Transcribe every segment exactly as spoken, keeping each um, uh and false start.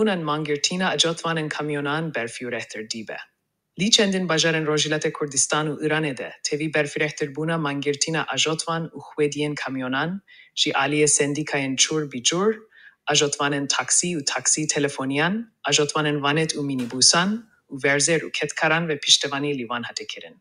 Bûnan mangirtina acotvanên kamyonan berfî û rehtir dîbe. Li çendin bajarên Rojhilatê Kurdistan û Îranê de tevî berfirehtirbûna mangirtina acotvan û xwediyên kamyonan ji aliyê sendîkayên çûr bi cûr, acotvanên taksî û taksî telefoniyan, acotvanên vanet û mînîbûsan û verzêr û kedkaran ve piştevanî li van hate kirin.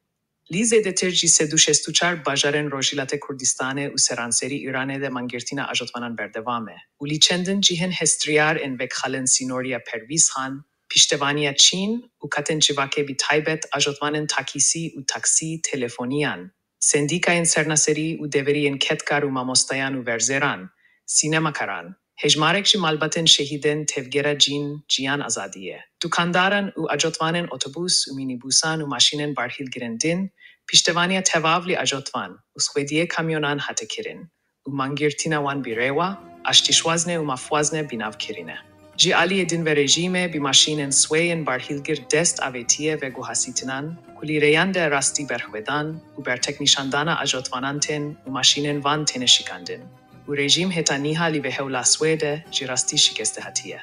Li zêdetir ji sed û şêst û çar bajarên Rojhilatê Kurdistanê û seranserî Îranê de mangirtina acotvanan berdewam e û li çendin cihên hestriyar ên vekxalên sînoriya Pervîz Xan, piştevaniya Çîn û katên civakê bi taybet acotvanên takîsî û taksî telefoniyan, sendîkayên sernaserî û deveriyên kedkar û mamostayan û verzêran, sînemakaran, hejmarek ji malbatên şehîdên tevgera Cîn Ciyan Azadiyê, dukandaran û acotvanên otobûs û mînîbûsan û maşînên barhîlgirên din, piştevaniya tevav li acotvan û xwediyê kamyonan hate kirin û mangirtina wan bi rêwa aştîşwazne û mafwazne bînav kirine. Ji aliyê din ve rejîmê bi maşînên swê yên barhîlgir dest avêtiye veguhasîtinan ku li rêyan de rastî berxwedan û berteknîşandana acotvanan tên û maşînên van têne şikandin û rejîm heta niha li vê hewla swê de ji rastî şikeste hatiye.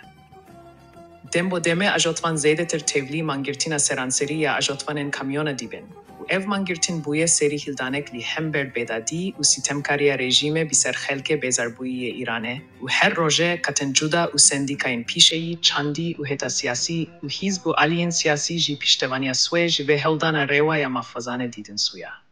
Dem bo demê acotvan zêdetir tevlî mangirtina seranserî ya acotvanên kamyona dibin û ev mangirtin bûye serî hildanek li hember bêdadî û sîtemkariya rejîmê bi ser xelkê bêzarbûyî yê Îranê û her roje katên cuda û sendîkayên pîşeyî, çandî û heta siyasî û hîzb û aliyên siyasî jî piştevaniya swê ji vê hewldana rêwa ya mafwazanê dîtin sûya.